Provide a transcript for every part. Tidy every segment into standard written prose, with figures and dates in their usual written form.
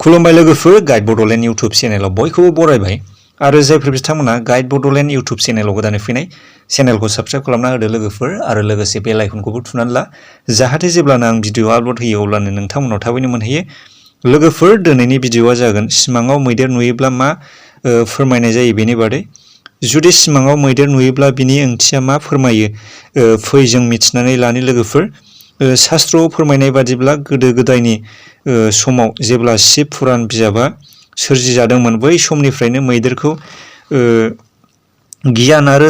खुलुमबाय लोगोफोर guide Bodoland YouTube चेनेलाव बयखौबो बरायबाय आरो जायफोर बिथांमोना गाइड बड'लेण्ड इउटुब चेनेलाव गोदानै फैनाय चेनेलखौ साबस्क्राइब खालामना होदो लोगोफोर आरो लोगोसे बेल आइकनखौबो थुनानै ला जाहाथे जेब्लानो आं भिडिअ आपल'ड होयो अब्लानो नोंथांमोनाव थाबैनो मोनहैयो लोगोफोर दिनैनि भिडिअआ जागोन सिमाङाव मैदेर नुयोब्ला मा फोरमायनाय जायो बेनि बादै जुदि सिमाङाव मैदेर नुयोब्ला बिनि ओंथिया मा फोरमायो फै जों मिथिनानै लानि लोगोफोर शास्त्रआव फोरमायनाय बादिब्ला गोदो गोदायनि समाव जेब्ला शिव पुराण बिजाबा सोरजिजादोंमोन बै समनिफ्रायनो मैदेरखौ गियान आरो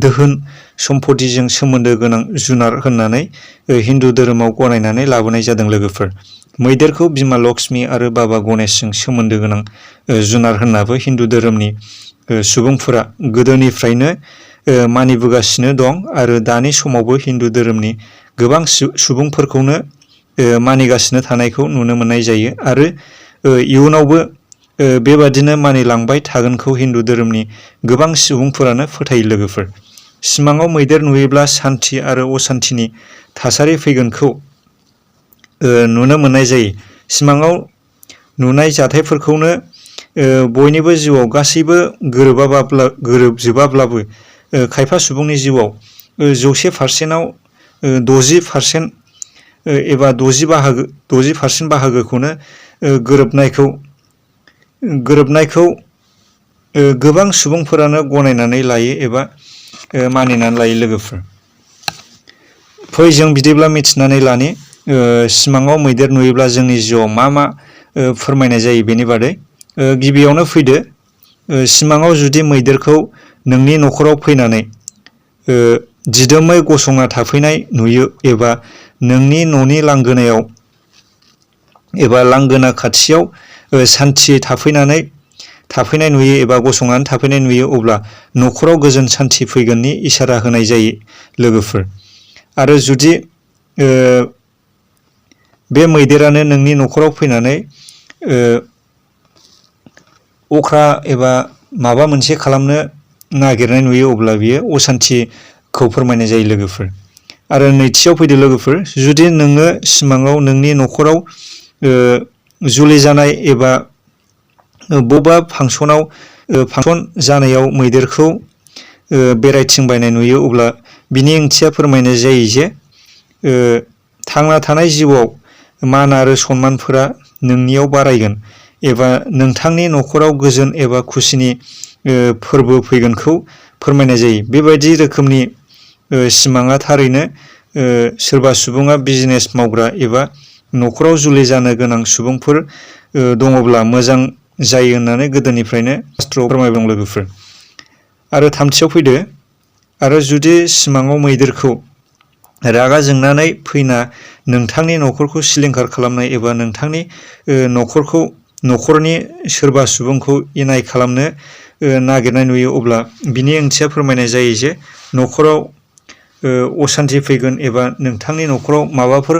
दोहोन सम्पतिजों सोमोन्दो गोनां जुनार होननानै हिन्दु धोरोमाव गनायनानै लाबोनाय जादों लोगोफोर मैदेरखौ बिमा लक्ष्मी आरो बाबा गणेशजों सोमोन्दो गोनां जुनार होननाबो हिन्दु धोरोमनि सुबुंफोरा गोदोनिफ्रायनो मानिबोगासिनो दं आरो दानि समावबो हिन्दु धोरोमनि गोबां सुबुंफोरखौनो मानिगासिनो थानायखौ नुनो मोननाय जायो आरो इयुनावबो बेबादिनो मानिलांबाय थागोनखौ हिन्दु धोरोमनि गोबां सुबुंफोरानो फोथायो लोगोफोर सिमाङाव मैदेर नुयोब्ला सान्थि आरो असान्थिनि थासारि फैगोनखौ नुनो मोननाय जायो सिमाङाव नुनाय जाथायफोरखौनो बयनिबो जिउआव गासैबो गोरोबजोबाब्लाबो खायफा सुबुंनि जिउआव 100%आव 60% एबा 60% बाहागोखौनो गोरोबनायखौ गोबां सुबुंफोरानो गनायनानै लायो एबा मानिनानै लायो लोगोफोर फै जों बिदिब्ला मिथिनानै लानि सिमाङाव मैदेर नुयोब्ला जोंनि जिउआव मा फोरमायनाय जायो बेनि बादै गिबियावनो फैदो सिमाङाव जुदि मैदेरखौ नोंनि न'खराव फैनानै दिदोमै गसंना थाफैनाय नुयो एबा नोंनि न'नि लांगोनायाव एबा लांगोना खाथियाव सान्थि थाफैनाय नुयो एबा गसंनानै थाफैनाय नुयो अब्ला न'खराव गोजोन सान्थि फैगोननि इसारा होनाय जायो लोगोफोर आरो जुदि बे मैदेरानो नोंनि न'खराव फैनानै अख्रा एबा माबा मोनसे खालामनो नागिरनाय नुयो अब्ला बियो असान्थिखौ फोरमायनाय जायो लोगोफोर आरो नैथियाव फैदो लोगोफोर जुदि नोङो सिमाङाव नोंनि न'खराव जुलि जानाय एबा बबेबा फांसन जानायाव मैदेरखौ बेरायथिंबायनाय नुयो अब्ला बिनि ओंथिया फोरमायनाय जायो जे थांना थानाय जिउआव मान आरो सन्मानफोरा नोंनियाव बारायगोन एबा नोंथांनि न'खराव गोजोन एबा खुसिनि फोरबो फैगोनखौ फोरमायनाय जायो बेबायदि रोखोमनि सिमाङा थारैनो सोरबा सुबुङा बिजनेस मावग्रा एबा न'खराव जुलि जानो गोनां सुबुंफोर दङब्ला मोजां जायो होननानै गोदोनिफ्रायनो शास्त्रआव फोरमायदों लोगोफोर आरो थामथियाव फैदो आरो जुदि सिमाङाव मैदेरखौ रागा जोंनानै फैना नोंथांनि न'खरखौ सिलिंखार खालामनाय एबा नोंथांनि न'खरनि सोरबा सुबुंखौ इनाय खालामनो नागिरनाय नुयो अब्ला बिनि ओंथिया फोरमायनाय जायो जे न'खराव असान्थि फैगोन एबा नोंथांनि न'खराव माबाफोर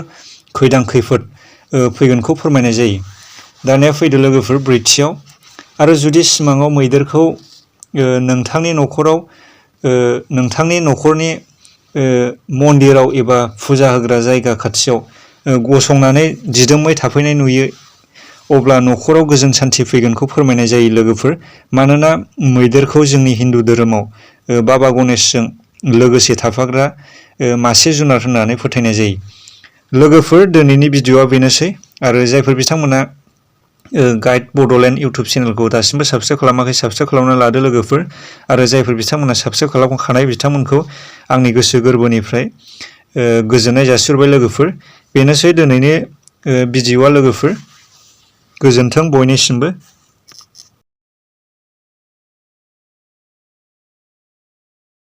खैफोद फैगोनखौ फोरमायनाय जायो दानिया फैदो लोगोफोर ब्रैथियाव आरो जुदि सिमाङाव मैदेरखौ नोंथांनि न'खरनि मन्दिराव एबा फुजा होग्रा जायगा खाथियाव गसंनानै दिदोमै थाफैनाय नुयो अब्ला न'खराव गोजोन सान्थि फैगोनखौ फोरमायनाय जायो लोगोफोर मानोना मैदेरखौ जोंनि हिन्दु धोरोमाव बाबा गणेशजों लोगोसे थाफाग्रा मासे जुनार होननानै फोथायनाय जायो लोगोफोर दिनैनि भिडिअआ बेनोसै आरो जायफोर बिथांमोना गाइड बड'लेण्ड इउटुब चेनेलखौ दासिमबो साबस्क्राइब खालामाखै साबस्क्राइब खालामना लादो लोगोफोर आरो जायफोर बिथांमोना साबस्क्राइब खालामखानाय बिथांमोनखौ आंनि गोसो गोरबोनिफ्राय गोजोननाय जासिहरबाय लोगोफोर बेनोसै दिनैनि भिडिअआ लोगोफोर गोजोन्थों बयनिसिमबो